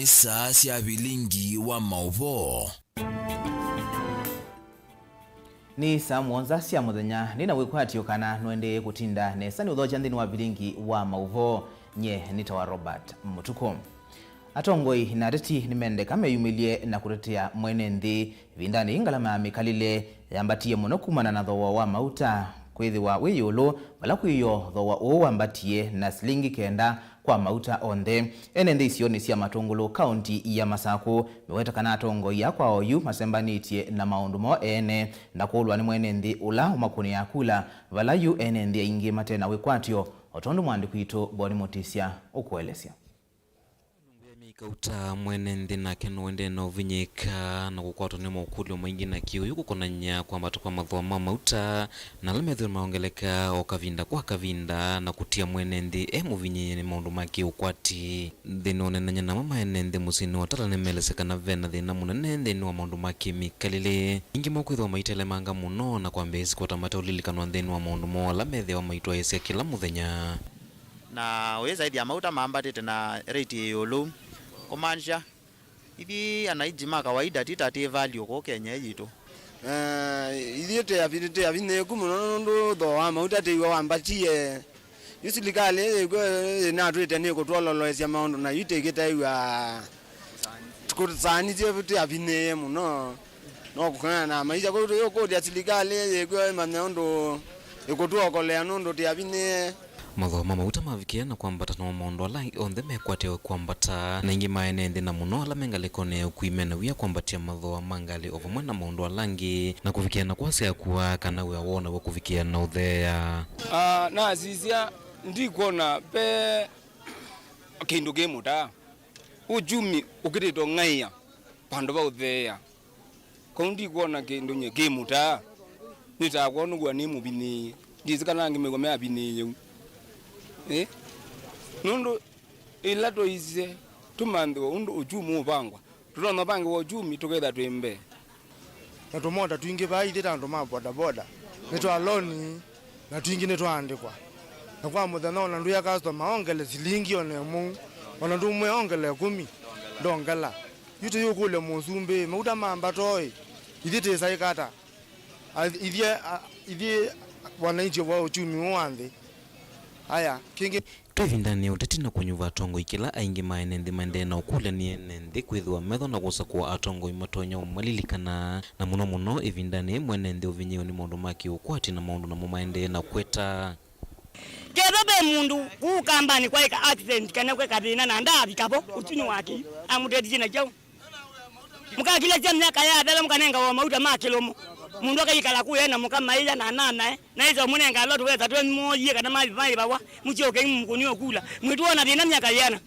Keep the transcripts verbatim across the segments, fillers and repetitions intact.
Saa sya vilingi wa maũvoo. Nĩ saa mũonza sya mũthenya. Nĩ na wĩkwatyo kana nũendee kũtinda nesa nĩ ũthokya nthĩnĩ wa vilingi wa maũvoo. Nye nĩtawa Robert Mũtukũ. Atongoi na ateti nĩmendeka meyumĩlye na kũtetea mwene nthĩ ĩvindanĩ yĩĩ ngalama ya mĩkalĩle yambatie mũno kumana na thooa wa mauta kwĩthĩwa wĩ ĩũlũ, vala kwĩoo thooa ũũ wambatie na silingi kenda kwa mauta onthe. Ene nthĩ isionĩ sya Matũngũlũ, kaũnti ya Masakũ, meweta kana atongoi aa kwa oyu masembanĩtye na maũndũ moo ene na kũlwa nĩ mwene nthĩ ũla ũmakũnĩaa kula, vala yu ene nthĩ aingĩ mate na wĩkwatyo, o tondũ mwandĩki witũ Boni Mũtĩsya ũkũelesya. Nũngũ ya myei kauta, mwene nthĩ nake nũendee na ũvinyĩĩka na kũkwatwa nĩ maũkũlyo maingĩ na kĩũyũ kũkonany'a kwambata kwa mathooa ma mauta na ala methĩwa maongeleka o kavinda kwa kavinda na kũtia mwene nthĩ e mũvinyĩĩe nĩ maũndũ ma kĩũkwati. Nthĩnĩ wa ũneenany'a namo, maene nthĩ mũsyĩnĩ wa Tala nĩmeelesya kana ve na thĩna mũnene nthĩnĩ wa maũndũ ma kĩmĩkalĩle. Aingĩ moo kwĩthĩwa maitelemanga mũno na kwambĩĩa ĩsiko ta mateũlilikanwa nthĩnĩ wa maũndũ moo ala methĩawa maitwaĩĩsya kĩla mũthenya. Na ũyĩsa ĩthĩa mauta mambatĩte na rate ĩ ĩũlũ, kũmaanisha ithyĩ anainji ma kawaida ti ta twĩ value kũũ Kenya ĩĩ yitũ. Eh, ithyĩ twĩ avi-, twĩ avinyĩĩku mũno nũndũ thooa wa mauta twĩw'a wambatie. Yu silikalĩ ĩĩ yĩkw'o yĩnatwĩte nĩkũtwololoesya maũndũ, na yu tĩkĩtaĩw'a kũsaanĩsye twĩ avinyĩĩe mũno. No kũkana na maisha kũu tũyũkũlya silikalĩ yĩkw'o ĩmanye ũndũ ĩkũtũokolea nũndũ twĩ avinyĩĩe. Mathooa ma mauta mavikĩĩa na kwambata, namo maũndũ ala angĩ onthe mekwatĩawe kwambata, na aingĩ ma ene nthĩ na mũno ala me ngalĩkonĩ ya ũkui me na wia kwambatya mathooa ma ngalĩ o vamwe na maũndũ ala angĩ, na kũvikĩa na kwasya kũaa kana wĩa woo naw'o kũvikĩa na ũtheea. Ah, nasisya ndikwona ve kĩndũ kĩ mũtaa. Uchumi ũkĩtĩte ũng'aĩa vandũ va ũtheea. Kau ndikwona kĩndũ nye kĩ mũtaa. Nĩtaa kwonũkw'a nĩ mũvinĩĩe. Ndĩsĩ kana angĩ mew'a me avinĩĩe ũu. Ĩ? Nũndũ ĩla twaisye tũmanthĩwe ũndũ uchumi ũvangwa, tũtonya ũvangĩwa uchumi tũketha twĩ mbee. Na tũmota twingĩ vaa ithyĩ ta andũ ma bodaboda, nĩ twa loni, na twingĩ nĩtwaandĩkwa. Na kwa mũthenya ona ndwĩa customer ongele silingi ona ĩmwe, ona ndũmwĩa ongele ĩkũmi, ndongela. Yu tũyũkũlya mũsumbĩ, mauta mambata oĩ, ithyĩ tĩsaĩka ata? A-, ithyĩ, a-, ithyĩ wananchi wa uchumi ũũ wa nthĩ. Aya, kĩngĩ. Twĩ ĩvindanĩ ya ũteti na kũnyuva atongoi, kĩla aingĩ ma ene nthĩ maendee na ũkũlya nĩ ene nthĩ kwĩthĩwa metho na kũsakũa atongoi matonya ũmalilikana, na mũno mũno ĩvindanĩ yĩĩ mwene nthĩ ũvinyĩĩwe nĩ maũndũ ma kĩũkwati na maũndũ namo maendee na kweta. Kethwa ve mũndũ kũu kambanĩ kwaĩka accident kana kweka thĩna na ndaavika vo, ũsu nĩ wa kĩu, amũtethisye na kyaũ? Mũkakilĩsya myaka yathela, mũkanengawa mauta ma kĩlũmo. Mũndũ akaikala kũya na mũka maĩa na ananae, na ĩsa mũnenga ala tũvesa twenyu mooyie kana mathi maĩvawa, mũsyoke mũkũnĩe ũkula. Mwĩtũ ona thĩna myaka yĩana.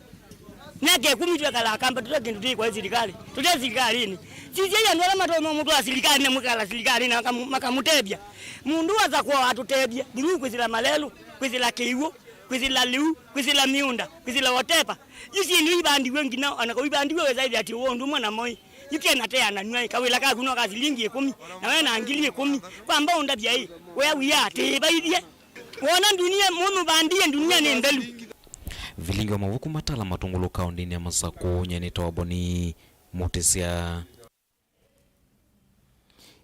Myaka ĩkũmi twekala kamba, tũte kĩndũ twĩkwa silikalĩ. Tũte silikalĩnĩ. Sisya andũ ala matonya mũtwaa silikalĩ na mwĩkala silikalĩ na makamu-, makamũtethya. Mũndũ wasakwa atũtethye. Through kwĩsĩla malelũ, kwĩsĩla kĩw'ũ, kwĩsĩla lĩu, kwĩsĩla mĩũnda, kwĩsĩla whatever. Yu syĩndũ ivandiwe nginya, ona kau ivandiwe wĩsa ĩthĩa atĩ ũũ ũndũ ũmwe namo ĩ. Yu kena teananw'a ĩ, kawĩla kaku no ka silingi ĩkũmi, na we na ngili ĩkũmi. Kwamba ũndavya ĩ, wea wia atĩ vaithye. Wona ndunia mũmũvandie, ndunia nĩ nthelu. Vilingi wa mavuku matala Matũngũlũ kaũndĩnĩ ya Masakũ, nye nĩtawa Boni Mũtĩsya.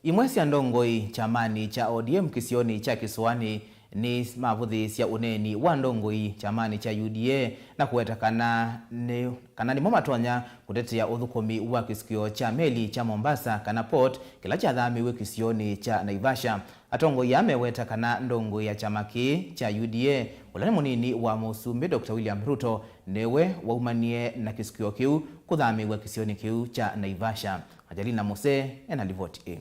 Imwe sya ndongoi kyamanĩ kya O D M kĩsionĩ kya Kĩsũanĩ nĩmavũthĩĩsya ũneeni wa ndongoi kyamanĩ kya U D A na kũweta kana nĩ, kana nĩmo matonya kũtetea ũthũkũmi wa kĩsukĩo kya meli kya Mombasa kana port kĩla kyathamiw'e kĩsionĩ kya Naivasha. Atongoi aa meweta kana ndongoi ya kyama kĩĩ kya U D A, ũla nĩ mũnini wa mũsumbĩ Doctor William Ruto, nĩwe waumanie na kĩsukĩo kĩu kũthamĩw'a kĩsionĩ kĩu kya Naivasha. Ajalina Mose ena livoti ĩĩ.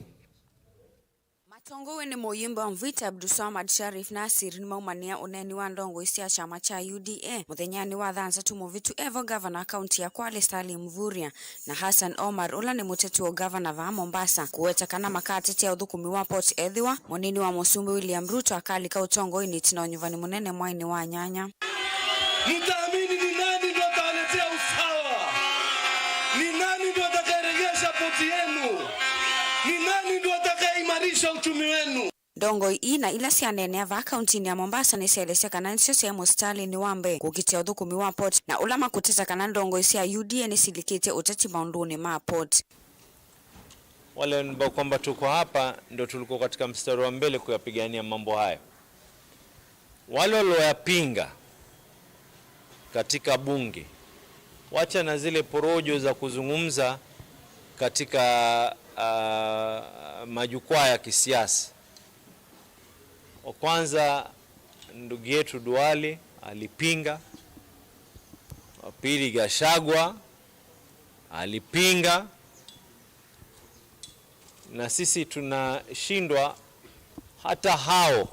Matongoew'e nĩ mũyumbe wa Mvita Abdulswamad Sharif Nasir nĩmaumanĩa ũneeni wa ndongoi sya kyama kya U D A mũthenyanĩ wa thanthatũ mũvĩtu evo ngavana wa kaunti ya Kwale Salim Mvurya na Hassan Omar, ũla nĩ mũteti wa ũngavana vaa Mombasa, kũweta kana makatetea ũthũkũmi wa port ethĩwa mũnini wa mũsumbĩ William Ruto akalika ũtongoinĩ ĩtina wa ũnyuvani mũnene mwainĩ wa nyanya. Mtaamini ni nani ndo atawaletea usawa? Ni nani ndo atakayerejesha poti yenu? Ni nani ndo atakayeimarisha uchumi wenu? Ndongoi ii na ila syaneenea vaa kauntinĩ ya Mombasa nĩsyaelesya kana nĩsyo syaĩ mũsitalĩnĩ wa mbee kũkitĩa ũthũkũmi wa port, na ũla makũteta kana ndongoi sya U D A nĩsilikĩtye ũteti maũndũnĩ ma port. Wale ambao kwamba tuko hapa ndo tuliko katika mstari wa mbele kuyapigania mambo hayo. Wale walioyapinga katika bunge, wacha na zile porojo za kuzungumza katika, ah, majukwaa ya kisiasa. Wa kwanza, ndugu yetu Duale alipinga, wa pili Gachagua alipinga, na sisi tunashindwa, hata hao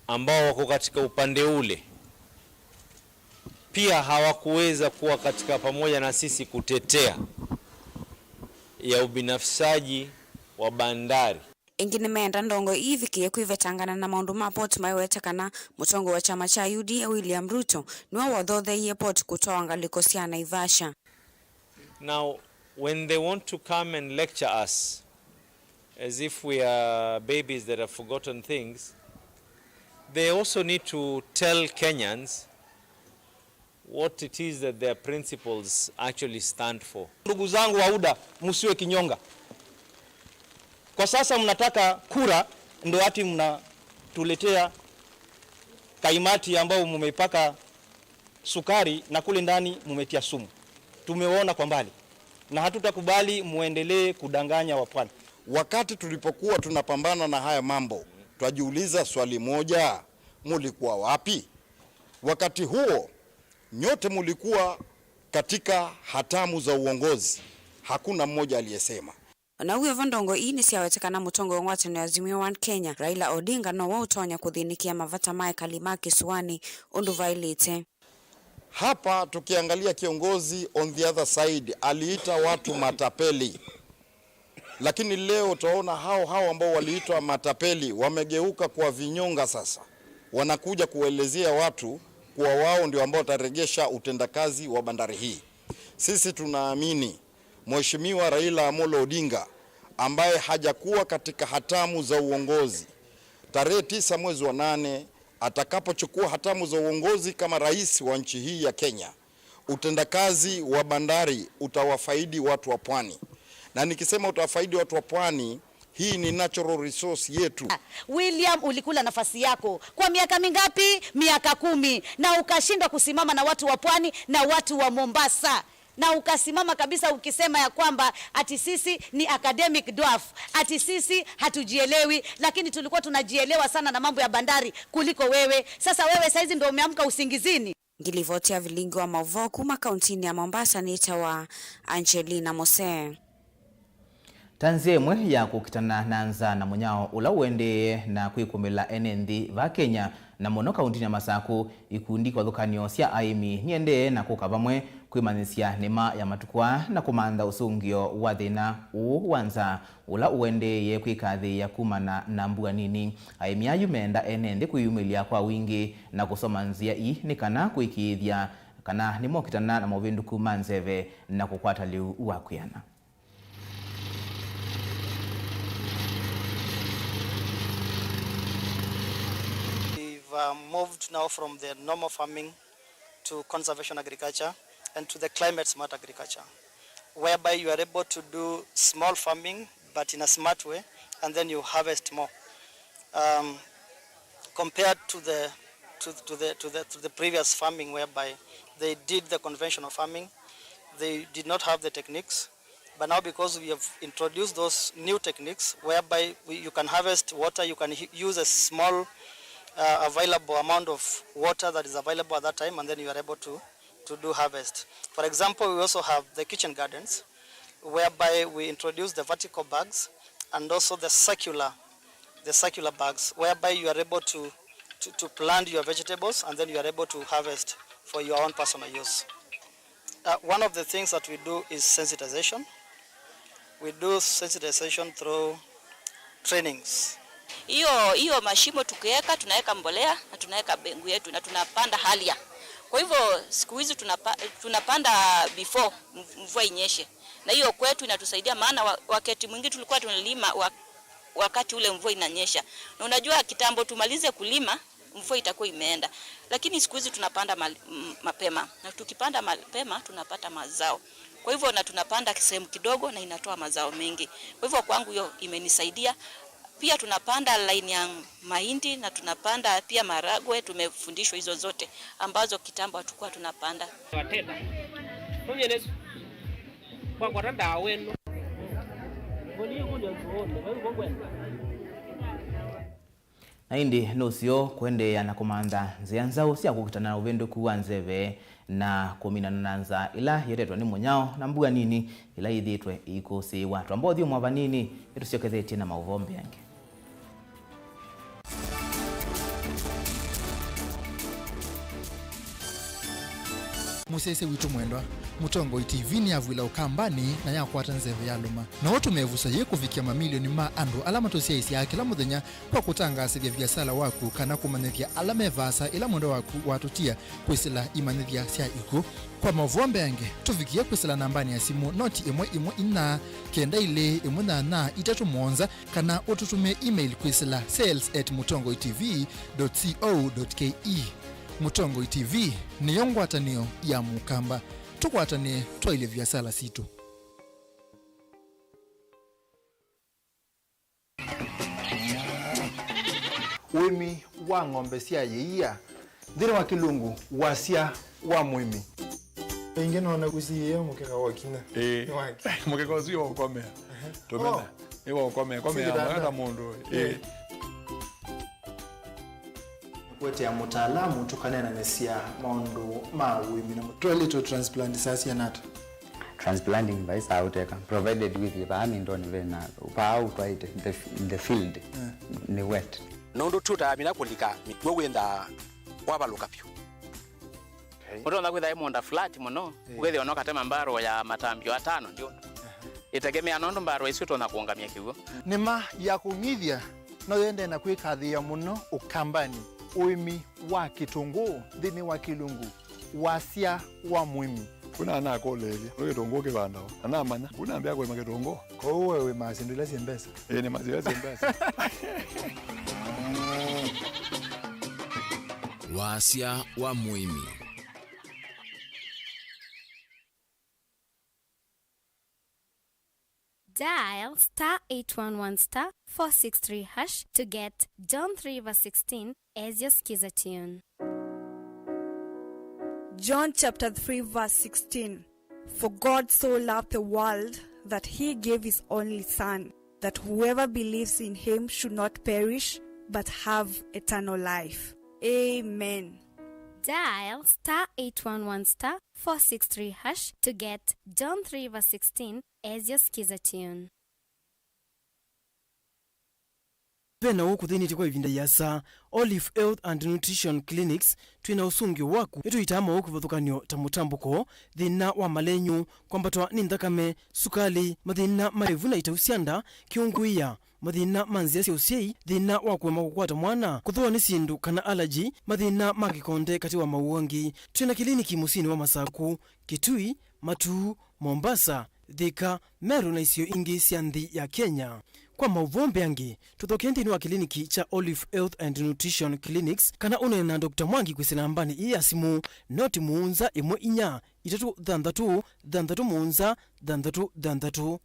ambao wako katika upande ule pia hawakuweza kuwa katika pamoja na sisi kutetea ya ubinafsishaji wa bandari. Ĩngĩ nĩmeenda ndongoi ii ivikĩe kwĩvetangana na maũndũ ma port, maiwete kana mũtongoi wa kyama kya U D A William Ruto nĩwe wothotheie port kũtwawa ngalĩko sya Naivasha. Now, when they want to come and lecture us as if we are babies that have forgotten things, they also need to tell Kenyans what it is that their principles actually stand for. Ndugu zangu wa UDA, msiwe kinyonga. Kwa sasa mnataka kura, ndo ati mnatuletea kaimati ambao mumeipaka sukari na kule ndani mumetia sumu. Tumewaona kwa mbali na hatutakubali muendelee kudanganya wapwani. Wakati tulipokuwa tunapambana na haya mambo, twajiuliza swali moja, mulikuwa wapi? Wakati huo, nyote mulikuwa katika hatamu za uongozi. Hakuna mmoja aliyesema. O na w'o vo, ndongoi ii nĩsyaweta kana mũtongoi wa ngwatanĩo ya Azimio One Kenya, Raila Odinga, nowe ũtonya kũthĩnĩkĩa mavata ma ekali ma kĩsũanĩ ũndũ vaĩlĩte. Hapa tukiangalia kiongozi on the other side aliita watu matapeli. Lakini leo utaona hao hao ambao waliitwa matapeli wamegeuka kuwa vinyonga sasa. Wanakuja kuwaelezea watu kuwa wao ndio ambao wataregesha utendakazi wa bandari hii. Sisi tunaamini Mheshimiwa Raila Amolo Odinga, ambaye hajakuwa katika hatamu za uongozi, tarehe tisa mwezi wa nane atakapochukua hatamu za uongozi kama rais wa nchi hii ya Kenya, utendakazi wa bandari utawafaidi watu wa pwani. Na nikisema utawafaidi watu wa pwani, hii ni natural resource yetu. William, ulikula nafasi yako kwa miaka mingapi? Miaka kumi, na ukashindwa kusimama na watu wa pwani na watu wa Mombasa, na ukasimama kabisa ukisema ya kwamba ati sisi ni academic dwarf, ati sisi hatujielewi, lakini tulikuwa tunajielewa sana na mambo ya bandari kuliko wewe. Sasa wewe saizi ndio umeamka usingizini? Ngilivoti ya vilingi wa mauvoo kuma kauntinĩ ya Mombasa nĩtawa Angelina Mose. Ta nzĩa ĩmwe ya kũkitana na nzaa na mũnyao ũla ũendee na kwĩkũmĩla ene nthĩ va Kenya, na mũno kauntinĩ ya Masaku, ikundi kĩvathũkany'o sya aĩmi niendee na kũka vamwe kwĩmanyĩsya nĩma ya matukũ aa na kũmantha ũsũngĩo wa thĩna ũũ wa nzaa ũla ũendeeye kwĩkathĩĩa kumana na mbua nini. Aĩmi ayu meenda ene nthĩ kwĩyumĩlya kwa wingĩ na kũsoma nzĩa ii nĩ kana kũĩkĩĩthya kana nĩmokitana na movĩndũku ma nzeve na kũkwata lĩu wa kwĩana. We've, uh, moved now from the normal farming to conservation agriculture and to the climate smart agriculture, whereby you are able to do small farming but in a smart way, and then you harvest more. Um, compared to the, to, to the, to the, to the previous farming, whereby they did the conventional farming, they did not have the techniques, but now because we have introduced those new techniques whereby we, you can harvest water, you can use a small, uh, available amount of water that is available at that time, and then you are able to, to do harvest. For example, we also have the kitchen gardens, whereby we introduce the vertical bags and also the circular, the circular bags, whereby you are able to, to, to plant your vegetables and then you are able to harvest for your own personal use. Uh, one of the things that we do is sensitization. We do sensitization through trainings. Hiyo, hiyo mashimo tukiweka, tunaweka mbolea na tunaweka mbegu yetu na tunapanda halia. Kwa hivyo siku hizi tunapa-, tunapanda before mv-, mvua inyeshe. Na hiyo kwetu inatusaidia, maana wa-, wakati mwingi tulikuwa tunalima wa-, Wakati ule mvua inanyesha. Na unajua kitambo tumalize kulima, mvua itakuwa imeenda. Lakini siku hizi tunapanda mal-, m-, mapema. Na tukipanda mapema, tunapata mazao. Kwa hivyo, na tunapanda sehemu kidogo na inatoa mazao mengi. Kwa hivyo, kwangu hiyo imenisaidia. Pia tunapanda line ya mahindi na tunapanda pia maragwe. Tumefundishwa hizo zote ambazo kitambo hatukuwa tunapanda. Wateta. Nũmye nĩsu. Kwakwata ndawa ĩno. Mboni ĩkũlya nzuonĩ, vau vokwenda. Na ĩndĩ nũseo kũendeea na kũmantha nzĩa nzaũ sya kũkitana na ũvĩndũku wa nzeve na kũminana na nzaa ĩla ĩetetwe nĩ mũnyao na mbua nini ila ithĩtwe iikũsĩĩwa. Twamba ũthyũmũa vanini, nĩtũsyokethetye na maũvoo mbeange. Mũsyaĩĩsya witũ mwendwa, Mũtongoi T V nĩyavw'ĩla Ũkambanĩ na yakwata nzeve ya lũma. No ũtũme ĩvuso yĩĩ kũvikĩa mamilioni ma andũ ala matũsyaĩĩsyaa kĩla mũthenya kwa kũtangaasĩthya viasala waku kana kũmanyĩthya ala me vaasa ĩla mwendwa waku watũtia kwĩsĩla imanyĩthya sya ikw'ũ. Kwa maũvoo mbeange, tũvikĩe kwĩsĩla nambanĩ ya simũ noti ĩmwe ĩmwe inya kenda ilĩ ĩmwe nyanya itatũ mũonza, kana ũtũtũmĩe email kwĩsĩla sales at mũtongoi T V dot co dot K E. Mũtongoi T V nĩyo ngwatanĩo ya Mũkamba. Tũkwatanĩe twaĩlye viasala sitũ. Ũĩmi wa ng'ombe sya yĩia nthĩnĩ wa kĩlungu, wasya wa mũĩmi. Ĩngĩ nona ũsiĩĩe mũkeka wa ũkinya. Ĩĩ. Nĩ wake. Mũkeka ũsu wa ũkomea. Tũmena. Oh. Nĩ wa ũkomea. Komea. Singitanda. Mwana mũndũ. Ĩĩ. Ĩĩ. Kũetea mũtaalamu tũkaneenanĩsya maũndũ ma ũĩmi na mũ-, twaĩlĩtwe transplant saa siana ata? Transplanting vai saa ũteka, provided wĩthĩe vaa mindonĩ vena, vaa ũtwaĩte, the, the field, eh, nĩ wet. Nũndũ tũtaamina kũlika mĩkw'ũ wĩnthaa wavalũka vyũ. Okay. Ũtonya kwĩtha ĩ mũũnda flat mũno, eh, ũkethĩa ona ũkatema mbarũ ya matambio atano ndio. Aha. Ĩtegemea nũndũ mbarũ ĩsu ĩtonya kũũngamya kĩw'ũ. Nĩma ya kũng'ithya no yendee na kwĩkathĩĩa mũno Ũkambanĩ, ũĩmi wa kĩtũngũũ nthĩnĩ wa kĩlungu, wasya wa mũĩmi. Kuna anakũlĩĩlya, nĩ kĩtũngũũ kĩvandawa? Na namanya, kuna ambĩa kũĩma kĩtũngũũ. Kwoou we wĩmaa syĩndũ ila syĩ mbesa? Ĩĩ, nĩmaa syĩndũ ila syĩ mbesa. Wasya wa mũĩmi. Dial star eight one one star four six three hash to get John three verse sixteen as your Skiza tune. John chapter three verse sixteen. For God so loved the world that he gave his only Son, that whoever believes in him should not perish but have eternal life. Amen. Dial star eight one one star four six three hash to get John three verse sixteen as your Skiza tune. Ve na ũũ kũthĩnĩtye kwa ĩvinda ĩasa, Olive Health and Nutrition Clinics twĩ na ũsũngĩo waku. Nĩtũitaa maũũ kĩvathũkany'o ta mũtambũko, thĩna wa malenyũ, kwambatwa nĩ nthakame, sukalĩ, mathĩna ma ĩvu na itau sya nda, kĩũngũĩa, mathĩna ma nzĩa sya ũsyai, thĩna wa kũema kũkwata mwana, kũthũwa nĩ syĩndũ kana allergy, mathĩna ma kĩkonde katĩ wa maũũ angĩ. Twĩ na kĩliniki mũsyĩnĩ wa Masaku, Kitui, Matuu, Mombasa, Thika, Meru na isio ingĩ sya nthĩ ya Kenya. Kwa maũvoo mbeange, tũthokee nthĩnĩ wa kĩliniki kya Olive Health and Nutrition Clinics kana ũneene na Doctor Mwangi kwĩsĩla nambanĩ ĩĩ ya simũ, noti mũonza ĩmwe inya itatũ thanthatũ thanthatũ mũonza thanthatũ thanthatũ.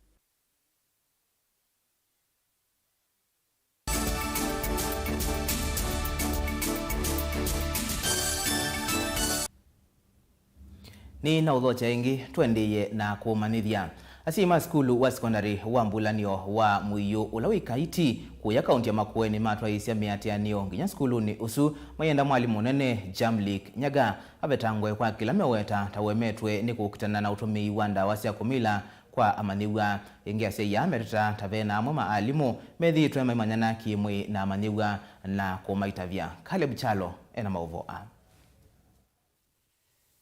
Nĩ na ũthokya ĩngĩ, tũendeeye na kũmanyĩthya. Asyai ma sukulu wa sekondalĩ wa Mbulanĩo wa Mũiũ ũla wĩ Kaiti kũya kaũntĩ ya Makueni matwaĩĩsya mĩatĩanĩo nginya sukulunĩ ũsu, mayenda mwalimũ mũnene Jamlik Nyaga avetangwe kwa kĩla meweta ta ũemetwe nĩ kũkitana na ũtũmĩi wa ndawa sya kũmila kwa amanyĩw'a. Ĩngĩ asyai aa meteta ta ve na amwe ma alimũ methĩĩtwe maimanyana kĩ-mwĩĩ na amanyĩw'a na kũmaitavya. Caleb Kyalo ena maũvoo aa.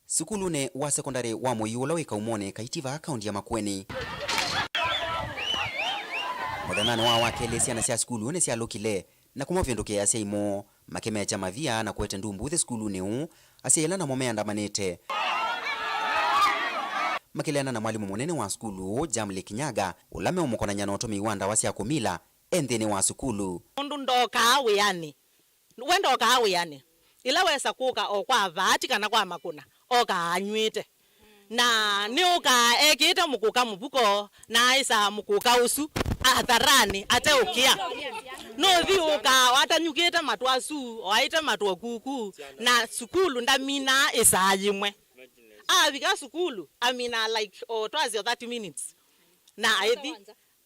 Sukulunĩ wa sekondalĩ wa Mũiũ ũla wĩ Kaumonĩ Kaiti vaa kaũntĩ ya Makueni, mũthenyanĩ wa wakelĩ syana sya sukulu nĩsyalũkile na kũmavĩndũkĩa asyai moo, makĩmekya mavia na kũete ndumbu nthĩ sukulunĩ ũũ, asyai ala namo meandamanĩte makĩleana na mwalimũ mũnene wa sukulu ũũ, Jamlik Nyaga, ũla meũmũkonany'a na ũtũmĩi wa ndawa sya kũmila e nthĩnĩ wa sukulu. Nũndũ ndokaa wĩanĩ. We ndokaa wĩanĩ. Ĩla wesa kũka o kwa vaati kana kwa makũna, okaa anyw'ĩte. Na nĩũkaa ekĩĩte mũkũka mũvuko, na aĩsaa mũkũka ũsu atharanĩ ateũkĩa. Nũthiũũkaa o atanyukĩte matũ asu, o aĩte matũ o kuku, na sukulu ndaminaa ĩsaa yĩmwe. Avika sukulu, aminaa like o twasye o thirty minutes. Na aithi,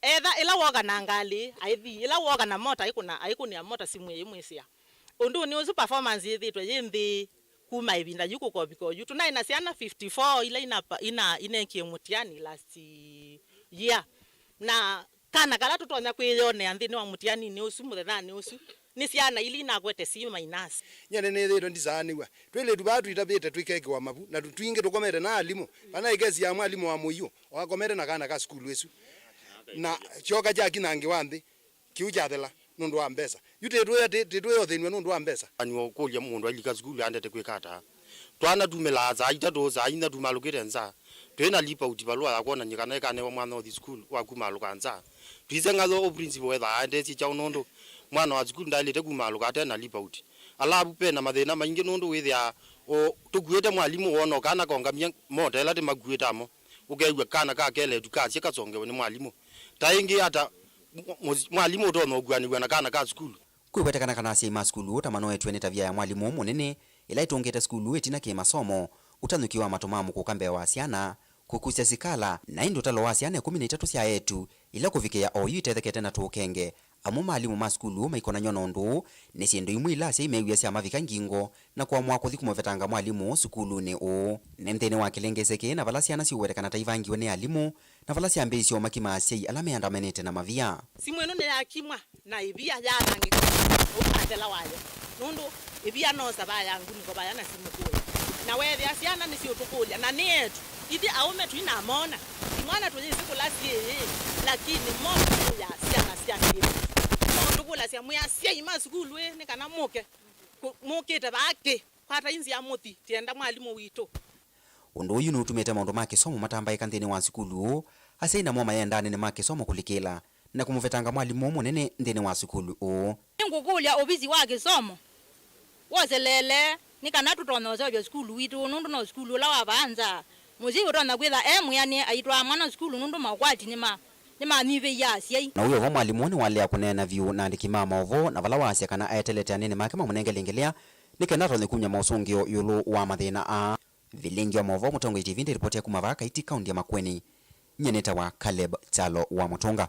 etha ĩla woka na ngalĩ, aithi, ĩla woka na mota, aikũna, aikũnĩa mota simũ ĩimwĩsĩa. Ũndũnĩ ũsu performance yĩthĩtwe yĩ nthĩ kuma ĩvinda yu kũkovika oyu. Tũnaĩ na syana fifty-four ila ina, ina, inekie mũtiani last year. Na kana kala tũtonya kwĩyonea nthĩnĩ wa mũtianinĩ ũsu mũthenyanĩ ũsu, nĩ syana ila inakwete C minus. Nyie nĩnĩthĩĩtwe ndisaanĩw'a. Twĩlĩtu vaa twĩtavĩte twĩkekĩwa mavu, na twingĩ tũkomete na alimũ. Vanaĩ kesi ya mwalimũ wa mũio, wakomete na kana ka sukulu ĩsu. Na kyoka kyakinangĩwa nthĩ, kĩu kyathela nũndũ wa mbesa. Yu tĩtwĩa, tĩ-, tĩtwĩothĩnw'a nũndũ wa mbesa. Ani ũkũlya mũndũ ailika sukulu aendete kwĩka ata? Twanatumĩlaa saa itatũ, saa inya tumalũkĩte nza. Twĩ na lipauti valũa ya kwonany'a kana ĩkanewa mwana ũthi sukulu wa kumaalũka nza. Twĩseng'aw'a o principal wethaa aendesye kyaũ nũndũ mwana wa sukulu ndaĩlĩte kumaalũka ate na lipauti. Alavu ve na mathĩna maingĩ nũndũ wĩthĩaa o tũkuĩte mwalimũ wona o kana kongamya mota ĩla tĩmakuĩte amo. Ũkew'a kana ka keletu kasya kasongewe nĩ mwalimũ. Ta ĩngĩ ata mũ-, mũ-, mwalimũ ũtonya ũkuanĩw'a na kana ka sukulu? Kwĩwetekana kana asyai ma sukulu ũũ ta manoetw'e nĩ tavia ya mwalimũ ũũ mũnene ĩla ĩtũngĩte sukulu ĩtina kĩ masomo, ũtanyũki wa matũ ma mũkũka mbee wa syana, kũkusya sikala, na ĩndĩ ũtalo wa syana ĩkũmi na itatũ sya eĩtu ila kũvikĩa oyu itethekete na tũũkenge. Amwe ma alimũ ma sukulu ũũ maikonany'a na ũndũ ũũ nĩ syĩndũ imwe ila asyai mew'ĩa syamavika ngingo na kũamũa kũthi kũmũvetanga mwalimũ ũũ sukulunĩ ũũ. Nĩ nthĩnĩ wa kĩlĩngĩsĩ kĩĩ na vala syana siũwetekana ta ivangiwe nĩ alimũ, na vala syambĩĩisye ũmaki ma asyai ala meandamanĩte na mavia. Simũ ĩno nĩyakimwa na ĩvia yanangĩka ũu nathela wayo, nũndũ ĩvia noosa vaya nguniko vaya na simũ kũya. Na weethĩa syana nĩsiũtũkũlya, na nĩ eĩtu, ithyĩ aũme tũinamona. Imwana tũyĩsĩ kũla syĩ ĩ, lakini mo makũlya syana sya kĩĩtu. Maũtũkũlasya, "Mwĩ asyai ma sukulu ĩ, nĩ kana mũke, kũ-, mũkĩte vaa kĩ? Kwatai nzĩa mũthi, tienda mwalimũ witũ." Ũndũ ũyu nũtumĩte maũndũ ma kĩsomo matambaĩka nthĩnĩ wa sukulu ũũ, asyai namo mayenda anene ma kĩsomo kũlikĩla na kũmũvetanga mwalimũ ũũ mũnene nthĩnĩ wa sukulu ũũ. Nĩngũkũlya ovisi wa kĩsomo woseleele nĩ kana tũtonya ũseũvya sukulu witũ, nũndũ no sukulu ũla wa vaa nza. Mũsyai ũtonya kwĩtha e mwĩanĩe aitwaa mwana sukulu nũndũ maũkwati nĩma-, nĩmanyivĩie asyai. Na wĩ o vo, mwalimũ ũũ nĩwalea kũneena vyũ na andĩki ma maũvoo, na vala waasya kana aetelete anene make mamũnenge lĩngĩ lĩa nĩ kenda atonye kumya maũsũngĩo ĩũlũ wa mathĩna aa. Vilingi wa maũvoo Mũtongoi T V ndĩripoti ya kuma vaa Kaiti, kaunti ya Makueni. Nyie nĩtawa Caleb Kyalo wa Mũtũnga.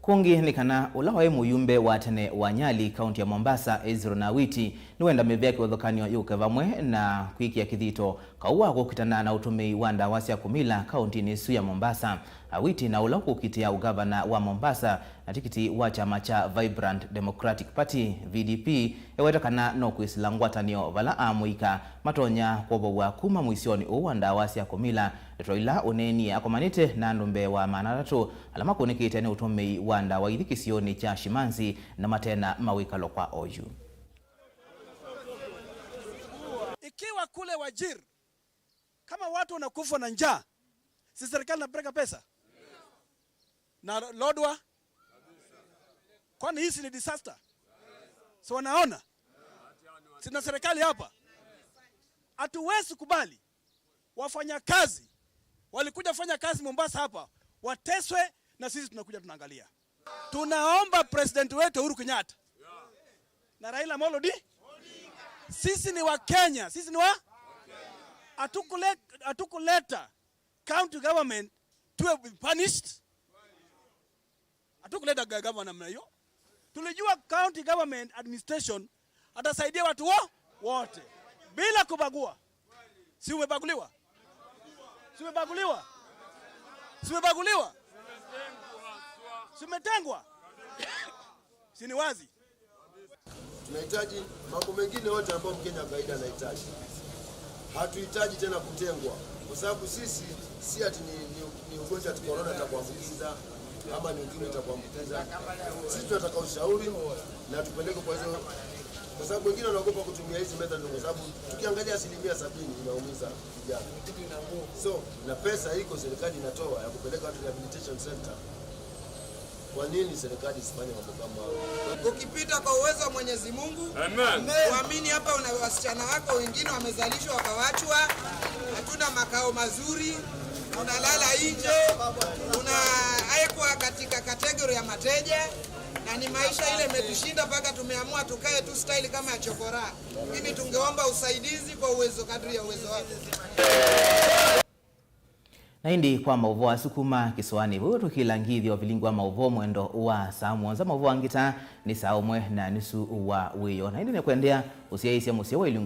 Kũngĩ nĩ kana ũla waĩ mũyumbe wa tene wa Nyali, kaunti ya Mombasa, Ezron Awiti, nĩwenda mĩvĩa kĩvathũkany'o yũke vamwe na kwĩkĩa kĩthito kaũ wa kũkitana na ũtũmĩi wa ndawa sya kũmila kauntinĩ ĩsu ya Mombasa. Awiti na ũla ũkũkitĩa ũgavana wa Mombasa na tikiti wa kyama kya Vibrant Democratic Party, V D P, eweta kana no kwĩsĩla ngwatanĩo vala amũika matonya kwovow'a kuma mũisyonĩ ũũ wa ndawa sya kũmila. Ndeto ila ũneenie akomanĩte na andũ mbee wa maana atatũ ala makũnĩkĩte nĩ ũtũmĩi wa ndawa ithi kĩsionĩ kya Shimanzi na matena mawĩkalo kwa oyu. Ikiwa kule Wajir, kama watu wanakufa na njaa, si serikali inapeleka pesa? Na Lodwar? Kwani hii si ni disaster? Si wanaona? Sina serikali hapa. Hatuwezi kubali wafanyakazi walikuja fanya kazi Mombasa hapa wateswe na sisi tunakuja tunaangalia. Tunaomba president wetu Uhuru Kenyatta na Raila Amolo Odi-, sisi ni wa Kenya, sisi ni wa, hatukule-, hatukuleta county government tuwe punished. Hatukuleta ga-, government namna hiyo. Tulijua county government administration atasaidia watu wo-, wote bila kubagua. Si umebaguliwa? Si umebaguliwa? Si umebaguliwa? Si umetengwa? Si ni wazi? Tunahitaji mambo mengine yote ambayo Mkenya wa kawaida anahitaji. Hatuhitaji tena kutengwa, kwa sababu sisi si ati ni, ni, ni ugonjwa ati corona itakuambukiza ama ni ukimwi itakuambukiza. Sisi tunataka ushauri na tupeleke kwa hizo, kwa sababu wengine wanaogopa kutumia hizi method, kwa sababu tukiangalia asilimia sabini inaumiza vijana. So, na pesa iko, serikali inatoa ya kupeleka watu rehabilitation center. Kwa nini serikali isifanye mambo kama hayo? Ukipita kwa uwezo wa Mwenyezi Mungu, Amen. Uamini hapa una wasichana wako wengine wamezalishwa wakawachwa, hatuna makao mazuri, tunalala nje, tunawekwa katika category ya mateja, na ni maisha ile imetushinda mpaka tumeamua tukae tu style kama ya chokora. Mimi tungeomba usaidizi kwa uwezo, kadri ya uwezo wako. Na ĩndĩ kwa maũvoo asu kuma kĩsoanĩ vau, tũkĩla ngithyo vilingi wa maũvoo mwendo wa saa mũonza. Maũvoo angĩ ta nĩ saa ũmwe na nusu wa wĩoo. Na ĩndĩ nĩkwendea ũsyaĩĩsya mũseo wa ilungu